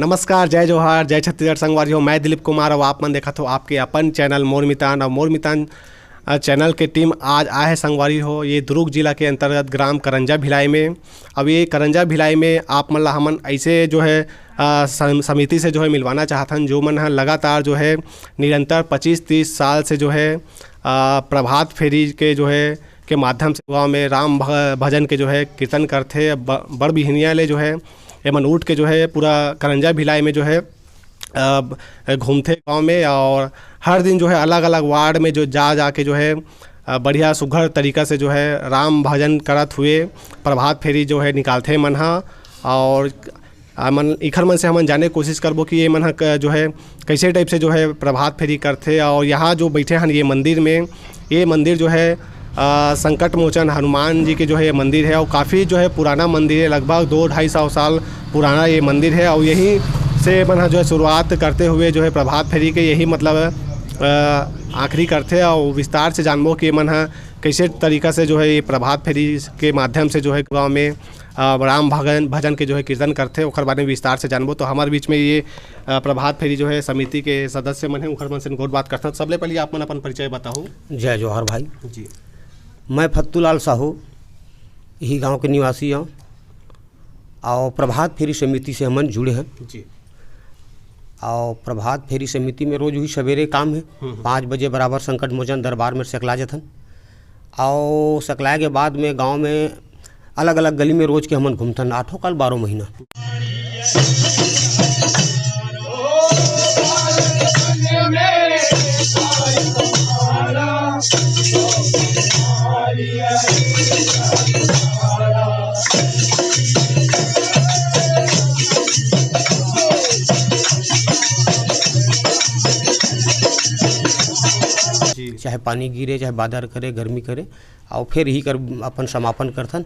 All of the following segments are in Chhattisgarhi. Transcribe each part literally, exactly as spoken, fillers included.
नमस्कार, जय जोहार, जय छत्तीसगढ़ संगवारी हो। मैं दिलीप कुमार, अउ आप मन देखत हो आपके अपन चैनल मोर मितान। अउ मोर मितान, अ, चैनल के टीम आज आए हे संगवारी हो, ये दुर्ग जिला के अंतर्गत ग्राम करंजा भिलाई में। अब ये करंजा भिलाई में आप मन ला हमन ऐसे जो है, अ, सम-, समिति से जो है मिलवाना चाहत हन, जो मन ह लगातार जो है निरंतर पच्चीस तीस साल से जो है, अ, प्रभात फेरी के जो है, के माध्यम से गाँव में राम भ-, भजन के जो है कीर्तन करथे। ब-, बड़ बिहनिया ले जो है एमन उठ के जो है पूरा करंजा भिलाई में जो है, अ, ब-, घूमथे गाँव में, और हर दिन जो है अलग-अलग वार्ड में जो जा, जा के जो है, अ, बढ़िया सुघर तरीका से जो है राम भजन करत हुए प्रभात फेरी जो है निकालथे मन ह। और हमन इखर मन से हमन जाने कोशिश करबो कि ये मन ह क-, जो है कैसे टाइप से जो है प्रभात फेरी करथे। और यहाँ जो बैठे हन ये मंदिर में, ये मंदिर जो है, अ, संकट मोचन हनुमान जी के जो है ये मंदिर है, और काफ़ी जो है पुराना मंदिर है, लगभग दो ढाई सौ साल पुराना ये मंदिर है। और यहीं से ये मन ह जो है शुरुआत करते हुए जो है प्रभात फेरी के यही मतलब, अ, आखिरी करथे। और विस्तार से जानबो कि ये मन ह कैसे तरीका से जो है ये प्रभात फेरी के माध्यम से जो है गाँव में, अ, राम भगन-, भजन के जो है कीर्तन करथे, ओखर बारे में विस्तार से जानबो। तो हमारे बीच में ये, अ, प्रभात फेरी जो है समिति के सदस्य मन है, ओखर मन से गोठ बात करथन। सबले पहले आप मन अपन परिचय बताओ। जय जोहार भाई। जी। मैं फत्तूलाल साहू, यही गांव के निवासी हूँ। और प्रभात फेरी समिति से हमन जुड़े हैं। जी। और प्रभात फेरी समिति में रोज ही सवेरे काम है। हम्म, हम्म। पाँच बजे बराबर संकट मोचन दरबार में सकला जथन। और सकलाए के बाद में गांव में अलग-अलग गली में रोज के हमन घूमथन, आठों काल बारह महीना। जी। चाहे पानी गिरे, चाहे बादर करे, गर्मी करे, और फिर यही कर अपन समापन करथन।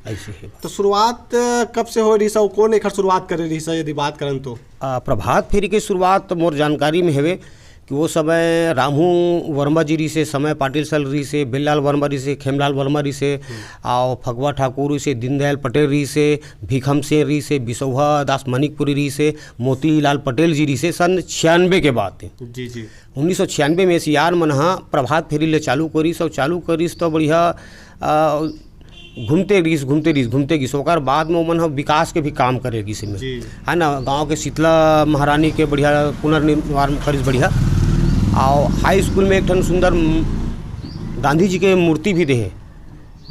ऐसे है। तो शुरुआत, अ, कब से हो रही सर? कौन एकर शुरुआत करे रही सर, यदि बात करन तो? आ, प्रभात फेरी के शुरुआत तो मोर जानकारी में हवे कि वो समय रामू वर्मा जी रही से, समय पाटिल सर रही से, बेललाल वर्मा रही से, खेमलाल वर्मा रही से, हम्म। और फगवा ठाकुर रही से, दीनदयाल पटेल रही से, भीखम सेन रही से, बिसौहा दास मणिकपुरी रही से, मोतीलाल पटेल जी रही से, सन छियानबे के बात है। जी, जी। उन्नीस सौ छियानबे में सियान मन ह प्रभात फेरी ले चालू करिस, और चालू करिस तो बढ़िया, आ, घूमते गिस, घूमते गिस, घूमते गिस। ओकर बाद में ओमन ह विकास के भी काम करे गिस एमे। जी। है ना, गांव के शीतला महारानी के बढ़िया पुनर्निर्माण करिस बढ़िया। और हाई स्कूल में एक ठन सुंदर म-, गांधी जी के मूर्ति भी देहे।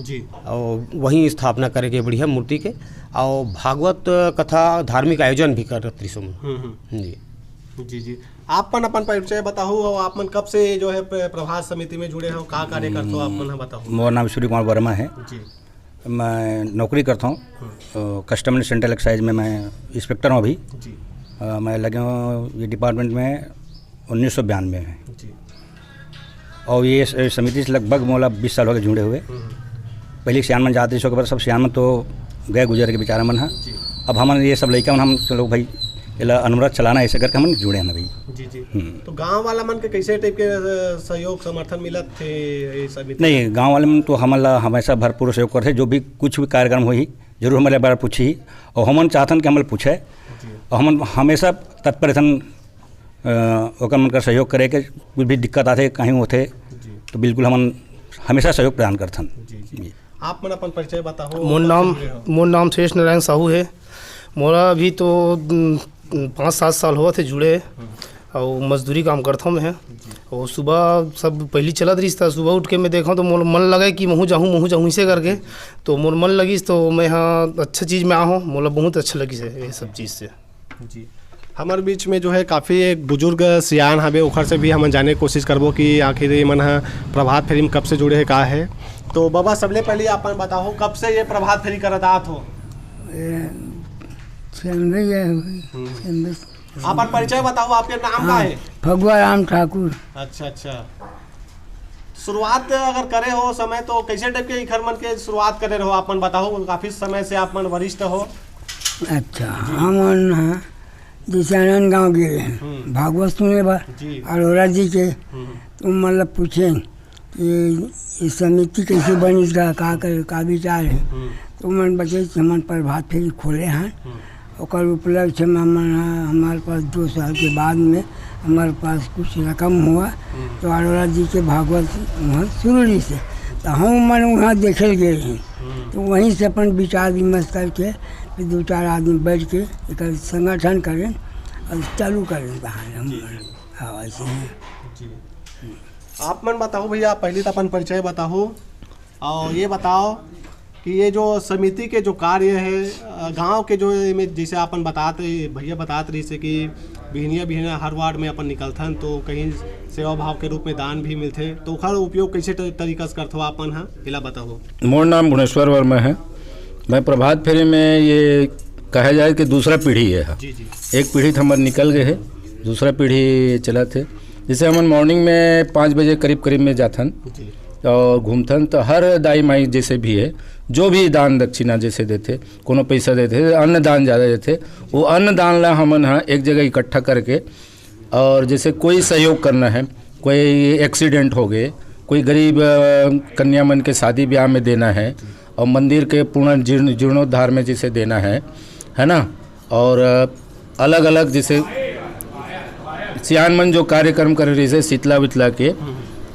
जी। और वहीं स्थापना करे के बढ़िया मूर्ति के। और भागवत कथा धार्मिक आयोजन भी करत रहिस ओमन। हम्म, हम्म। जी। जी, जी। आप मन अपन परिचय बताहू, और आप मन कब से जो है प्र-, प्रभात समिति में जुड़े हो, का कार्य करते हो, आप मन ह बताहू। मोर नाम सूर्य कुमार वर्मा है। जी। मैं नौकरी करता हूँ, हम्म। अ, कस्टम एंड सेंट्रल एक्साइज में मैं इंस्पेक्टर हूँ अभी। जी। अ, मैं लगे हूँ ये डिपार्टमेंट में उन्नीस सौ बयानबे में। जी। और ये स-, समिति से लगभग मोला बीस साल हो गए जुड़े हुए। हम्म। पहले सियान मन जाते, इसके बाद सब सियान मन तो गए गुजर के बेचारा मन हा। जी। अब हमन ये सब लइका मन, हम लोग भाई एला अनवरत चलाना, ऐसे करके हमन जुड़े हैं भाई। जी, जी। हम्म। तो गांव वाला मन के कैसे टाइप के, अ, सहयोग समर्थन मिलत थे ये समिति? नहीं, गांव वाले मन तो हमन ला हमेशा भरपूर सहयोग करथे, जो भी कुछ भी कार्यक्रम होही जरूर हमन ला एक बार पूछही, और हमन चाहथन कि हमन ला पूछे, जी। और हमन हमेशा तत्पर रहथन, अ, ओकर मन कर सहयोग करे के। कुछ भी दिक्कत आथे, कहीं होथे, जी। तो बिल्कुल हमन हमेशा सहयोग प्रदान करथन। जी, जी। जी। आप मन अपन परिचय बताओ, मोर कब से नाम, जुड़े हो? मोर नाम शेष नारायण साहू है। मोला अभी तो, उम, पाँच सात साल होवत हे जुड़े, हम्म। अउ मजदूरी काम करथौं मैं। जी। अउ सुबह सब पहिली चलत रहिस, त सुबह उठ के मैं देखौं तो मोला मन लगे कि महूँ जाहूँ, महूँ जाहूँ, इसे करके। तो मोर मन लगिस तो मैं ह अच्छा चीज में आहौं, मोला बहुत अच्छा लगिस हे ये सब चीज से। जी। हमर बीच में जो है काफ़ी एक बुजुर्ग सियान हवे, ओखर से भी हमन जाने के कोशिश करबो कि आखिर ये मन ह प्रभात फेरी में कब से जुड़े हे, का है। तो बाबा, सबले पहले आप मन बताओ, कब से ये प्रभात फेरी करत आत हो? ये छियानबे ये हुई, हम्म। छियानबे। अपन परिचय बताओ, आपके नाम का हाँ, है? फगुआ राम ठाकुर। अच्छा, अच्छा। शुरुआत अगर करे हो समय, तो कैसे टाइप के इखर मन के शुरुआत करे रहो, आप मन बताओ, काफी समय से आप मन वरिष्ठ हो। अच्छा, जी। हमन ह जैसे आनंद गांव गे रहे, हम्म। भागवत सुने बर, जी। अरोरा जी के, हम्म। तो मतलब पूछे कि ये समिति कैसे बनिस गा, का करे, का विचार है? हम्म। तो मन बचे कि हमन प्रभात फेरी खोले हैं। हम्म। ओकर उपलक्ष्य में हमन ह, हमारे पास दो साल के बाद में हमारे पास कुछ रकम हुआ, तो अरोड़ा जी के भागवत वहाँ शुरू रही से, तो हम मन वहाँ देखे गए हैं। तो वहीं से अपन विचार विमर्श करके फिर दो चार आदमी बैठ के एक संगठन करें और चालू करें कहानी हम जी, मन। जी। हाँ, ऐसे ही। जी। आप मन बताओ भैया, पहले तो अपन परिचय बताओ और ये बताओ कि ये जो समिति के जो कार्य है, अ, गांव के जो एमे जैसे अपन बतात रही, भैया बतात रही से कि बिहनिया बिहनिया हर वार्ड में अपन निकलथन तो कहीं सेवा भाव के रूप में दान भी मिलथे, तो ओखर उपयोग कैसे त-, तरीका से करथो आप मन ह, एला बताओ। मोर नाम गुणेश्वर वर्मा है। मैं प्रभात फेरी में, ये कहा जाए कि दूसरा पीढ़ी है। जी, जी। एक पीढ़ी तो हमार निकल गए है, दूसरा पीढ़ी चलत है। जैसे हमन मॉर्निंग में पाँच बजे करीब करीब में जाथन जी। और घूमथन, तो हर दाई माई जैसे भी है, जो भी दान दक्षिणा जैसे देथे, कोनो पैसा देथे, अन्न दान ज़्यादा देथे, वो अन्न दान ला हमन ह एक जगह इकट्ठा करके, और जैसे कोई सहयोग करना है, कोई एक्सीडेंट हो गए, कोई गरीब, अ, कन्या मन के शादी ब्याह में देना है, और मंदिर के पुनर्जीर्ण-, जीर्णोद्धार में जैसे देना है, है ना, और, अ, अलग-अलग जैसे सियान मन जो कार्यक्रम करे रहिसे शीतला वितला के,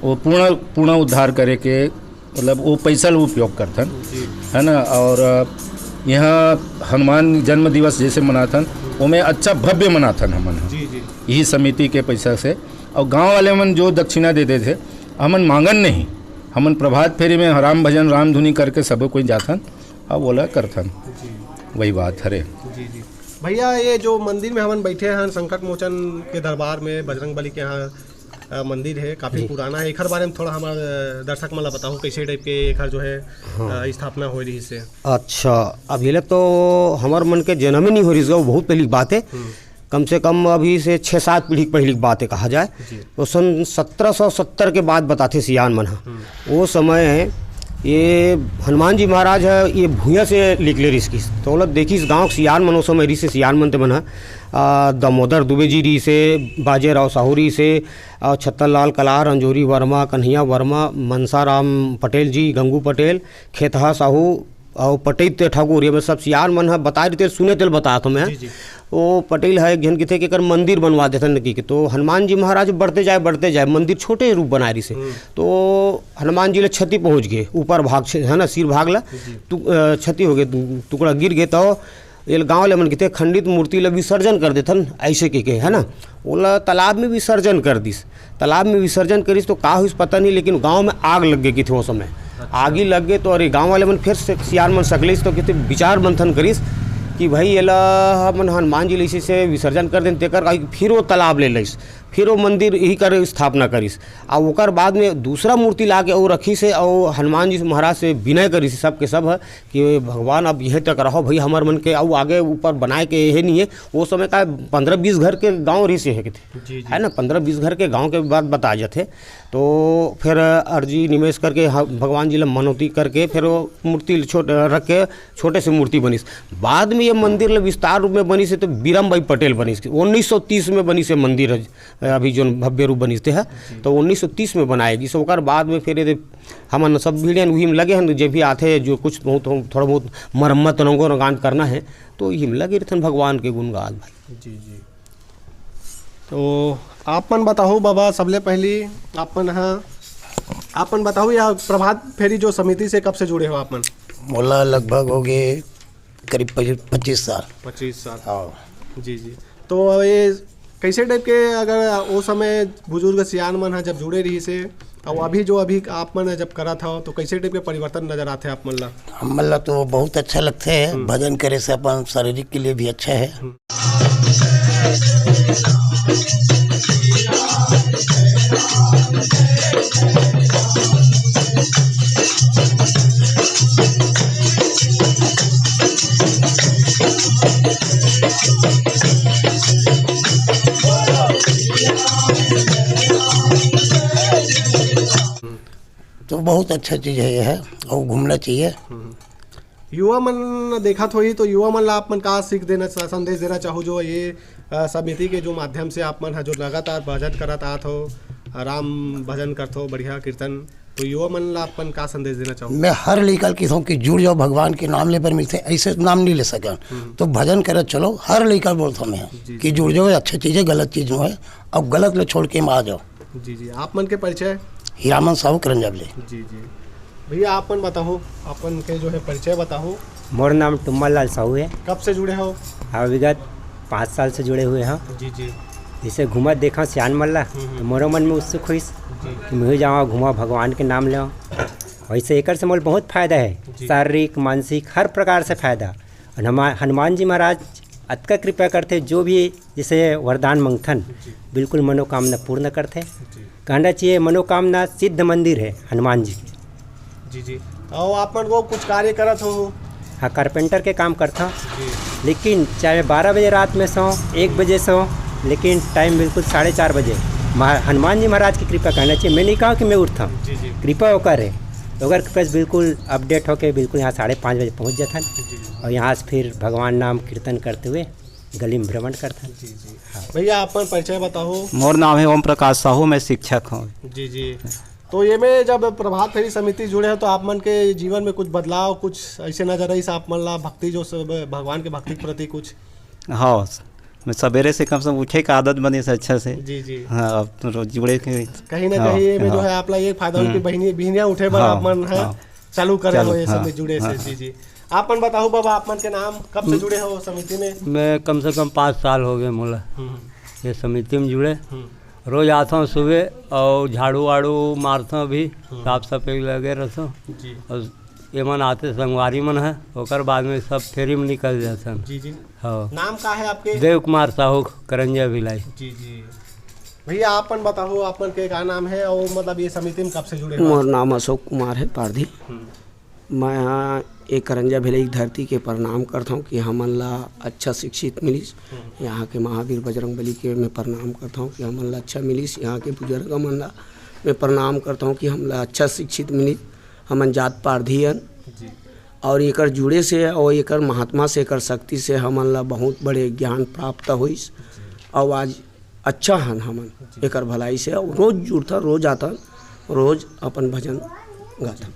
वो पूर्ण, पूर्ण उद्धार करे के, मतलब वो पैसा ल उपयोग करथन, जी। है ना। और, अ, यहाँ हनुमान जन्म दिवस जैसे मनाथन, ओमे अच्छा भव्य मनाथन हमन ह। जी, जी। यही समिति के पैसा से। और गांव वाले मन जो दक्षिणा दे देथे, हमन मांगन नहीं, हमन प्रभात फेरी में राम भजन राम धुनी करके सब कोई जाथन, अब ओला करथन। जी। वही बात हरे। जी, जी। भैया, ये जो मंदिर में हमन बैठे हैं संकट मोचन के दरबार में, बजरंग बली के यहाँ, अ, मंदिर है, काफी जी। पुराना है। एखर बारे में थोड़ा हमारे, अ, दर्शक मन ला बताओ, कैसे टाइप के एखर जो है, हाँ। अ, स्थापना होए रहिस हे। अच्छा, अभी ले तो हमर मन के जन्म ही नहीं हो रहिस, वो बहुत पहली की बात है। हम्म। कम से कम अभी से छः सात पीढ़ी के पहली की बात है, कहा जाए। जी। तो सन सत्रह सौ सत्तर के बात बताथे सियान मन ह। हम्म। वो समय ये हनुमान जी महाराज है, ये भुइयां से निकले रहिस किस। तो बोला, देखिस गांव के सियान मन, वो समय रहिस हे सियान मन ते मन ह, आ, दामोदर दुबे जी रहिस हे, बाजीराव साहू रहिस हे, और छत्तनलाल कलार, अंजोरी वर्मा, कन्हैया वर्मा, मनसाराम पटेल जी, गंगू पटेल, खेतहा साहू, और पटेत ठाकुर, ये सब सियान मन ह बताए रहिथे, सुने तेल बतात हों मैं। जी, जी। वो पटेल ह एक झन किथे के एकर मंदिर बनवा देथन कि, कि तो हनुमान जी महाराज बढ़ते जाए, बढ़ते जाए, मंदिर छोटे रूप बनाए रहिस हे। हम्म। तो हनुमान जी ले क्षति पहुंच गए, ऊपर भाग से, है ना, सिर भाग ला जी। तु-, अ, क्षति हो गए, टुकड़ा गिर गए, तो ये गांव ले मन किथे खंडित मूर्ति ला विसर्जन कर देथन, ऐसे के, के, है ना, ओला तालाब में विसर्जन कर दिस। तालाब में विसर्जन करिस तो का हुइस पता नहीं, लेकिन गांव में आग लग गई किथे वो समय। अच्छा। आगी लग गई तो अरे गांव वाले मन फिर से सियान मन सकलिस तो किथे विचार मंथन करिस कि भाई एला हमन हनुमान जी ले इसी से विसर्जन कर देन, तेकर का फिर वो तालाब ले लइस, फिर वो मंदिर यही कर स्थापना करिस। आ ओकर बाद में दूसरा मूर्ति ला के वो रखिस हे और हनुमान जी महाराज से विनय करिस हे सबके सब ह कि भगवान अब यहीं तक रहो भाई, हमर मन के अउ आगे ऊपर बनाए के यही नहीं है। वो समय का पन्द्रह बीस घर के गांव रहिस हे किथे, जी, जी। है ना, पन्द्रह बीस घर के गांव के बात बताए जाथे। तो फिर अर्जी निमेश करके ह-, भगवान जी ला मनौती करके फिर वो मूर्ति छोट रख के छोटे से मूर्ति बनिस। बाद में ये मंदिर ला विस्तार रूप में बनिस हे तो बीरम बाई पटेल बनिस, उन्नीस सौ तीस में बनिस हे मंदिर ह, अभी जोन भव्य रूप बनिस ते ह, जी। तो उन्नीस सौ तीस में बनाए गिस। ओकर बाद में फिर ये हमन सब भीड़े हन, उही में लगे हन, जे भी आथे जो कुछ बहुत थो-, थोड़ा बहुत मरम्मत रंगो रंगान करना है तो इही में लगे रहथन भगवान के गुण गात भाई। जी, जी। तो आप मन बताओ बाबा, सबले पहली आप मन ह, आप मन बताओ या प्रभात फेरी जो समिति से कब से जुड़े हो आप मन? मोला लगभग हो गए करीब पच्चीस साल। पच्चीस साल। हाँ। जी, जी। तो ये कैसे टाइप के, अगर वो समय बुजुर्ग सियान मन ह जब जुड़े रहिस हे, और अभी जो अभी आप मन जब करत हव, तो कैसे टाइप के परिवर्तन नजर आथे आप मन ला? हमन ला तो बहुत अच्छा लगथे, हम्म। भजन करे से अपन शारीरिक के लिए भी अच्छा है। हम्म। तो बहुत अच्छा चीज़ है, ये है और घूमना चाहिए। हम्म। युवा मन देखत होही, तो युवा मन ला आप मन का सीख देना, स-, संदेश देना चाहो, जो ये, अ, समिति के जो माध्यम से आप मन ह जो लगातार भजन करत आत हो, राम भजन करत हो, बढ़िया कीर्तन, तो युवा मन ला अपन का संदेश देना चाहो? मैं हर लइका ल कहिथंव कि जुड़ जाओ, भगवान के नाम ले बर मिलथे, ऐसे नाम नहीं ले सकन। हम्म। तो भजन करत चलो, हर लइका ल बोलथंव मैं जी, कि जी। जुड़ जाओ, अच्छी चीज है, गलत चीज नो है, अब गलत ले छोड़ के में आ जाओ। जी, जी। आप मन के परिचय? हीरामन साहू करंजा बिलाई। जी, जी। भैया, आप मन बताओ, अपन के जो है परिचय बताओ। मोर नाम टुम्मा लाल साहू है। कब से जुड़े हो? हाँ, विगत पाँच साल से जुड़े हुए हैं। जी, जी। जैसे घूमत देखा सियान मन ला, हम्म, हम्म। तो मोरो मन में उत्सुक होइस जी। कि मैं जावा घूमा, भगवान के नाम लेवा। वैसे एकर से मोला बहुत फायदा है, जी। शारीरिक, मानसिक, हर प्रकार से फायदा। और हनुमा-, हनुमान जी महाराज अतका कृपा करथे, जो भी जैसे वरदान मंगथन, जी। बिल्कुल मनोकामना पूर्ण करथे। जी। कहना चाहिए, मनोकामना सिद्ध मंदिर है हनुमान जी के। जी, जी। और आप मन वो कुछ कार्य करत हो? हाँ, कारपेंटर के काम करता हूँ। जी। लेकिन चाहे बारह बजे रात में सो, एक बजे सो, लेकिन टाइम बिल्कुल साढ़े चार बजे। महा-, हनुमान जी महाराज की कृपा कहना चाहिए। मैं नहीं कहा कि मैं उठता हूँ। जी, जी। कृपा ओकर है। ओकर कृपा से बिल्कुल अपडेट होके बिल्कुल यहाँ साढ़े पाँच बजे पहुँच जाता है। जी, जी। और यहाँ से फिर भगवान नाम कीर्तन करते हुए गली में भ्रमण करता है। जी, जी। हाँ। भैया, अपन परिचय बताओ। मोर नाम है ओम प्रकाश साहू, मैं शिक्षक हूँ। जी, जी। तो ये में जब प्रभात फेरी समिति जुड़े हो, तो आप मन के जीवन में कुछ बदलाव, कुछ ऐसे नजर आइस आप मन ला भक्ति, जो सब भगवान के भक्ति के प्रति कुछ? हाँ, मैं सवेरे से कम से कम उठे का आदत बने से अच्छा से। जी, जी। हाँ, अब तो रोज जुड़े के। कहीं ना हाँ, कहीं ये में जो हाँ। है आप ला ये फायदा हो कि हम्म। बहिनी, बिहनिया उठे बर हाँ, आप मन है हाँ। चालू करे चालू, हो ये सब हाँ, में जुड़े से। हाँ। जी, जी। आप मन बताओ बाबा, आप मन के नाम, कब से म-, जुड़े हो समिति में? मैं कम से कम पाँच साल हो गए मोला हम्म। ये समिति में जुड़े। हम्म। रोज आथंव सुबह और झाड़ू वाड़ू मारथंव भी, हम्म। साफ सफाई लगे रहथंव। जी। और ये मन आथे संगवारी मन है, ओकर बाद में सब फेरी में निकल जाथन। जी, जी। हाँ। नाम का है आपके? देव कुमार साहू, करंजा भिलाई। जी, जी। भैया, आप मन बताओ, आप मन के का नाम है और मतलब ये समिति में कब से जुड़े हो? मोर नाम अशोक कुमार है, पारधी। हम्म। मैं यहाँ एक करंजा भिलाई धरती के प्रणाम करता हूँ कि हमन ला अच्छा शिक्षित मिलिस। हम्म। यहाँ के महावीर बजरंग बली के मैं प्रणाम करता हूँ कि हमन ला अच्छा मिलिस। यहाँ के बुजुर्ग मन ला मैं प्रणाम करता हूँ कि हमला अच्छा शिक्षित मिलिस। हमन जात पारधी हन। जी। और एकर जुड़े से और एकर महात्मा से, एकर शक्ति से हमन ला बहुत बड़े ज्ञान प्राप्त होइस। जी। और आज अच्छा हन हमन जी। एकर भलाई से। और रोज जुड़थन, रोज आथन, रोज अपन भजन गाथन।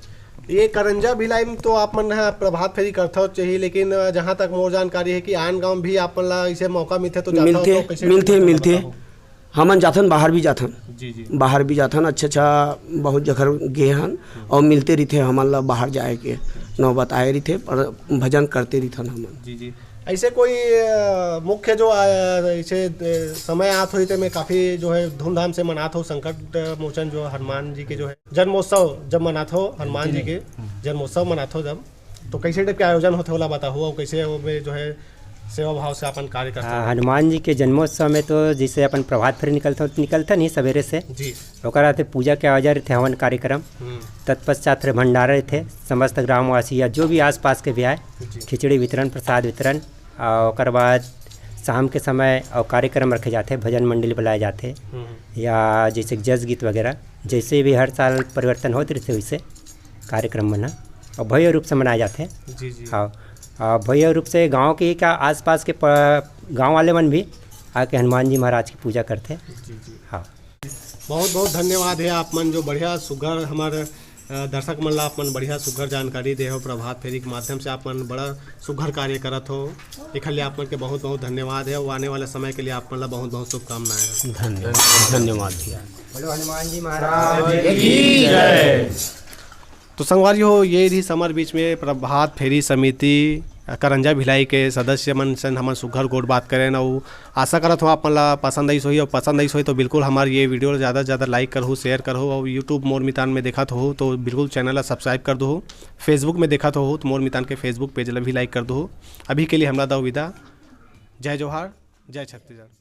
ये करंजा भिलाई में तो आप मन ह प्रभात फेरी करथव चाहिए, लेकिन जहाँ तक मोर जानकारी है कि आन गांव भी आप मन ला इसे मौका मिलथे तो जाथव मिलथे, तो कैसे मिलथे, करथव मिलथे। बताओ। हमन जाथन, बाहर भी जाथन। जी, जी। बाहर भी जाथन, अच्छा, अच्छा, बहुत जगह गे हन और मिलते रहिथे हमन ला बाहर जाए के नौबत आए रहिथे, पर भजन करते रहिथन हमन। जी, जी। ऐसे कोई, अ, मुख्य जो, अ, ऐसे, अ, समय आत होही, ते में काफी जो है धूमधाम से मनात हो संकट मोचन जो हनुमान जी के जो है जन्मोत्सव जब मनात हो, हनुमान जी के जन्मोत्सव मनात हो जब, तो कैसे टाइप के आयोजन होथे ओला बताहू और कैसे ओमे जो है सेवा भाव से अपन कार्य करते हाँ, हो? हनुमान जी के जन्मोत्सव में तो जैसे अपन प्रभात फेरी निकलता, निकलता नहीं सवेरे से, जी। ओकर आते पूजा के आयोजन रहते, हवन कार्यक्रम, हम्म। तत्पश्चात रे भंडारा रहते, समस्त ग्रामवासी या जो भी आसपास के भी आए, जी। खिचड़ी वितरण, प्रसाद वितरण, और ओकर बाद शाम के समय और कार्यक्रम रखे जाते, भजन मंडली बुलाए जाते, हम्म। या जैसे कि जस गीत वगैरह, जैसे भी हर साल परिवर्तन होते रहते वैसे कार्यक्रम मना और भव्य रूप से मनाए जाते। जी, जी। हाँ, और भव्य रूप से गांव के क्या आसपास के प-, गांव वाले मन भी आके हनुमान जी महाराज की पूजा करते। जी, जी। हाँ। बहुत बहुत धन्यवाद है आप मन जो बढ़िया सुघर हमारे, अ, दर्शक मन ला आप मन बढ़िया सुघर जानकारी दे हो। प्रभात फेरी के माध्यम से आप मन बड़ा सुघर कार्य करत हो, एखर लिए आप मन के बहुत बहुत धन्यवाद है। और आने वाले समय के लिए आप मन ला बहुत बहुत शुभकामनाएं हैं। धन्यवाद, धन्यवाद भैया। बोलो हनुमान जी महाराज की जय। तो संगवारी हो, ये रही हमर बीच में प्रभात फेरी समिति करंजा भिलाई के सदस्य मन से हमन सुघर गोठ बात करेन। अउ आशा करत हो आप मन ला पसंद आइस होही, अउ पसंद आइस होही तो बिल्कुल हमार ये वीडियो ला ज़्यादा से ज़्यादा like करहू, share करहू, अउ YouTube मोर मितान में देखत हो तो बिल्कुल channel ला subscribe कर दो। Facebook में देखत हो तो मोर मितान के Facebook page ला भी like कर दो। अभी के लिए हमला दो विदा। जय जोहार, जय छत्तीसगढ़।